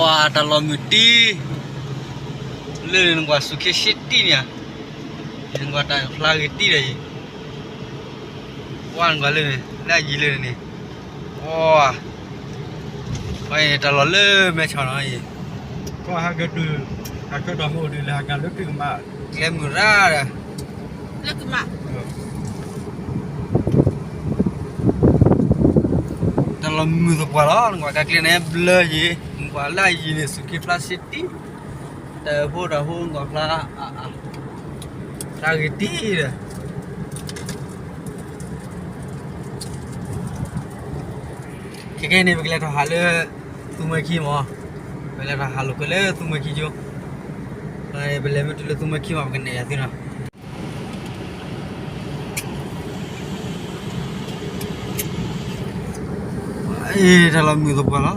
တၢ်လီၢ်မုၢ်တံၢ်, လၢနကွၢ်စူၤခ့ရှ့တံၢ်န့ၣ်ဧါ, နကွၢ်တၢ်ဖျါဂ့ၤတံၢ်ဒီးအံၤ, ကွၢ်နကွၢ်လၢန့ၣ် လၢအယံၤလၢန့ၣ်, ဝါ, ဝဲတၢ်လီၢ်လၢမဲဆီၣ်နီၤအံၤ, ကဟဲက့ၤတုၤ, ဟးဆှၢတၢ်မ့ၢ်အိၣ်ဒံးလၢဟးက့ၤလၢတုၤကမး, ကျဲမုၢ်ရၣ်ဒီး လၢကမး တၢ်လီၢ်မုာ်သပှၢ်လီၤ. နကွၢ်ကကျဲန့ၣ်ဘျၢယံၤ, နကွၢ်လၢအယံၤန့ၣ် စူၤခ့ဖျါရှ့တံၢ်, တၢ်ဖိတၢ်ဖိနကွၢ်ဖျါ, ဖျါဂ့ၤတံၢ်ဒီး, ခဲကနံၣ်အံၤ ပကလဲၤထီၣ်ဟးလၢ သူမွဲခံမး, ပလဲၤထီၣ်ဟးလိာ်ကွဲလၢသူမွဲခံကၠိ, ပလဲၤမ့ၢ်တုၤလၢသူမွဲခံမး ပကနဲၣ်ယၤသုနီၤ. အ့ တၢ်လီၢ်မုာ်သပှၢ်လီၤ.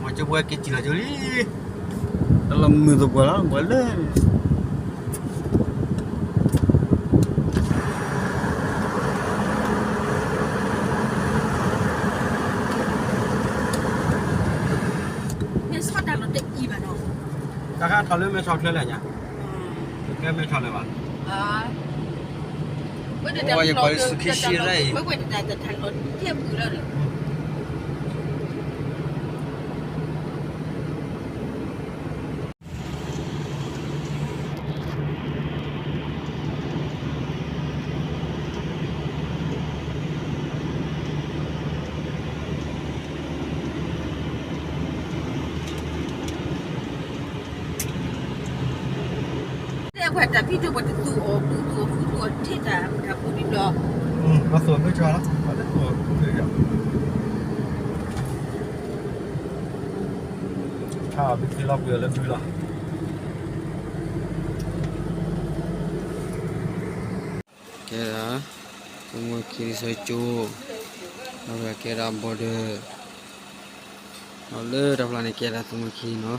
မၤကၠိပဝဲက့ၤစံၣ်လီၤကၠိလံ. တၢ်လီၢ်မုာ်သပှၢ်လီၤ ပှၤလၢ မဲဆီတၢ်လီၢ်တအံၤဘၣ်နီၤ, တၢ်ခါထီၣ်လၢမဲဆီချၢလဲၣ်ညါ, ကဲမဲဆီလၢၤဘၣ်, ယကွၢ်လၢစူၤခ့ရှ့ရၣ်အံၤ ဝဲတၢ်လီၢ်ထဲပူၤလီၤဒီး တၢ်ဖံးဒိၣ်ပှၤတသူၣ်အီၣ်ပူၤသူၣ်အီၣ်ပူၤသူၣ်အီၣ်ထံတၢ်ပတၢ်ပူၤဒံးဘျီ, ပှၤသူၣ်အီၣ်ဖုၣ်ဆါလီၤ ပှၤလၢသူၣ်အီၣ်ဖုၣ်လၢယၤ, ခါအီၣ်ပသ့လီၤကွံာ်အီၤလၢဖုလီၤ. ကဲဒၣ် သူမွဲခံလံာ်စီဆှံကၠိ, ဒီးကဲဒၣ် border, ဒီးလၢတၢ်ဖျါန့ၣ် ကဲဒၣ်သူမွဲခံနီၤ,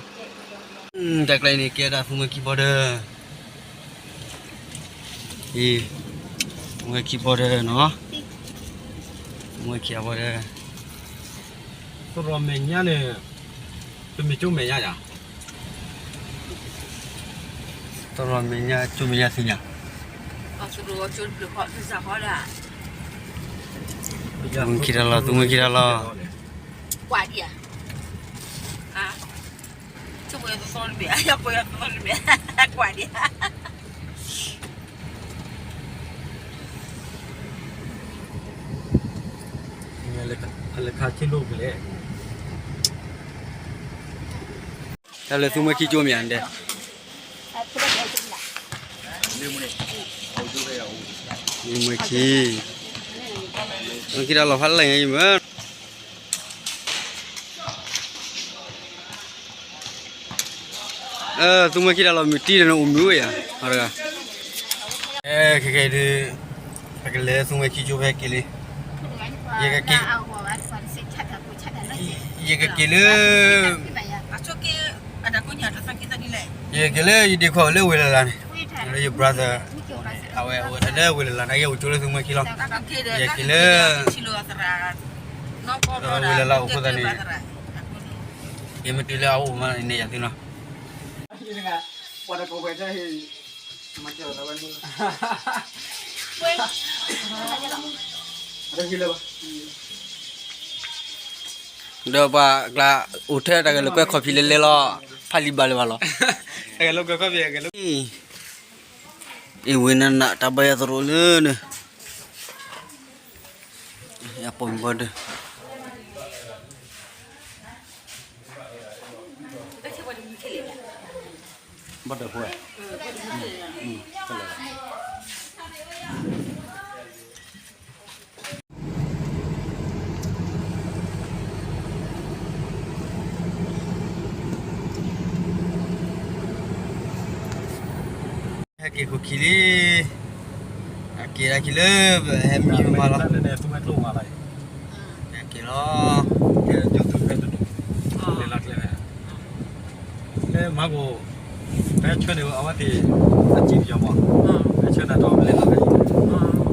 တၢ်ကျဲန့ၣ် ကဲဒၣ်သူမွဲခံ border, အံၤ သူမွဲခံ border နီၤ, သူမွဲခံ border, သရိာ်မဲာ်ညါန့ၣ် ပမ့ၢ်ကၠိမဲာ်ညါယၤ, သရိာ်မဲာ်ညါကၠိမဲာ်ညါသ့ၣ်ညါ, သူမွဲခံတၢ်လီၢ် သူမွဲခံတၢ်လီၢ်, ကွၢ်ဒံးဧါ, ကွၢ်ဒံးဧါ, ကွၢ်ဒံးဧါ. လဲၤခါဆ့လိၣ်ကလဲၣ်, တၢ်လၢသူမွဲခံကၠိမ့ၢ်ဧါဒဲး, သူမွဲခံ, သူမွဲခံတၢ်လီၢ်ဖးလဲၢ်ညါအံၤမ့ၢ် သူမွဲခံတၢ်လီၢ်မုၢ်တံၢ်ဒီးနအိၣ်မုာ်ဝဲယၤ, တဂၤ, ခဲကဲဒုး, ပကလဲၤသူမွဲခံကၠိဖဲက့ၤလံ, ယကက့ၤ, ယကက့ၤလၢ ယက့ၤလၢယဒ့ခွါအိၣ်လၢဝ့ၢ်လၢ်လၢ်န့ၣ်, လၢယ brother, အဝဲအိၣ်ဝဲဒၣ်လၢဝ့ၢ်လၢ်လၢ်န့ၣ် ယအိၣ်ကၠိလၢသူမွဲခံလီၤ, ယက့ၤလၢ ဝ့ၢ်လၢ်လၢ်အိၣ်အဃိသတးန့ၣ်, ယမ့ၢ်တုၤလၢအအိၣ်မးန့ၣ် နဲၣ်ယၤသုနီၤ, ဒီးပှၤကျါအိၣ်ထဲတၢ်ဂဲၤလိာ်ကွဲခီၣ်ဖံးလဲၤလဲၤလီၤ, ဖးလံာ်ဘၣ်လၢၤဘၣ်လီၤ, တၢ်ဂဲၤလိာ်ကွဲခီၣ်ဖံးဂဲၤလိာ်, အ့ၣ်ဝ့ၢ်နးနး တၢ်ဘါယွၤသရိာ်လၢန့ၣ်, အပိာ်မုၣ်ဘီဒၢး ဘီဒၢးဖိ, ဟဲက့ၤခိၣ်ခံလံ, အက့ၤဒၣ်ခံလၢ ဟဲမံမးလီၤ, က့ၤလီၤ, ကဲ, လၢမၤကိၣ်, ဖဲဆၢန့ၣ်အဝဲသ့ၣ်, အစံၣ်ပယီၤမး, ဖဲဆၢတၢ်တီၢ်လဲၤလီၤဖဲအံၤ, သူ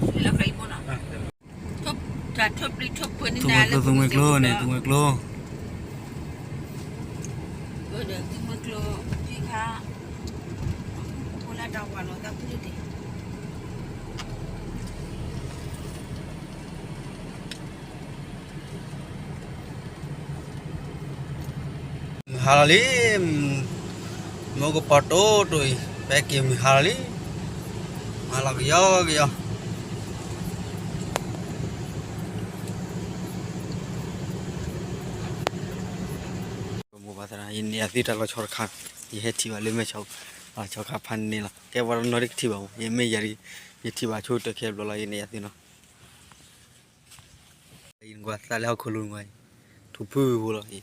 မွဲကျိန့ၣ် သူမွဲကျိ, သူမွဲကျိ, သူမွဲကျိ, သူမွဲကျိ, သုးမုၢ်ကျိၤ သုခါ ဖိလၢတၢ်ဝၤလီၤသးဖုတဒ့ၣ် မုၢ်ဟါလီၤလံ, မုၢ်ကပီၤတိၢ်တိၢ်အံၤ ပဟဲက့ၤမုၢ်ဟါလီၤလံ, မုၢ်ဟါလီၤကယီကယီ. မိၢ်ပၢ်သရၣ် ယန့ၢ်ယၤသုတၢ်လီၤဆီတခါ, ယဟဲထံၣ်ဘၣ်လၢမဲၢ်ဆီ, ဆီခါဖးန့ၣ်လီၤ. ကဲပှၤတနီၤဒ်ကထံၣ်ဘၣ်မး, ယမ့ၢ်ယၤဒ် ယထံၣ်ဘၣ်ဆိတခဲဘျီလီၤ ယန့ၢ်ယၤသုနီၤ. နကွၢ်သးလၢဟီၣ်ခိၣ်လိၤနကွၢ်အံၤ, ထူၣ်ဖုဂ့ၤဖိလီၤ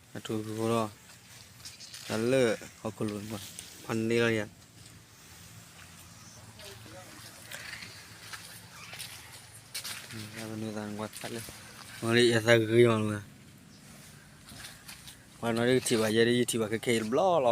အံၤ, ထူၣ်ဖုဂ့ၤဖိလီၤ, တၢ်လၢဟီၣ်ခိၣ်လိၤနကွၢ်, ဖးန့ၣ်လီၤယၤ. နကွၢ်သးလၢ, မ့ၢ်လၢယသးဂ့ၤမးလီၤ, ပှၤနီၤဒ်ကထံၣ်ဘၣ်ယဲဒ် ယထံၣ်ဘၣ်ခဲခဲအံၤတဘျီလီၤ.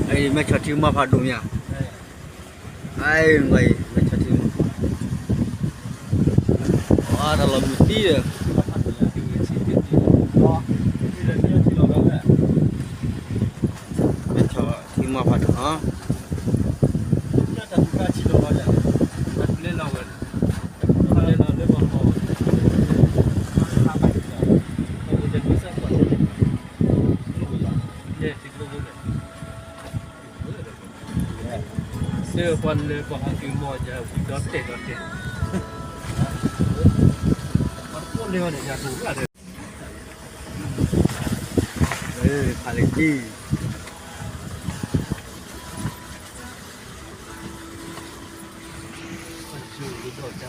အံၤ မဲၢ်ဆီထံမီၢ်ဖးဒိၣ်မး, အံၤ မဲၢ်ဆီထံမီၢ်, အတၢ်လီၤမုၢ်သံဒီး မဲၢ်ဆီထံမီၢ်ဖးဒိၣ်နီၤ. လၢပှၤလၢပှၤဟးက့ၤမီၢ်ယၤ ဝံၤဒီးတဲာ်ဒီးတဲာ်, ပှၤတကိးလၢၤဘၣ်န့ၣ် ယၤတိၤဘၣ်ဒီး, ဖးလၢကံ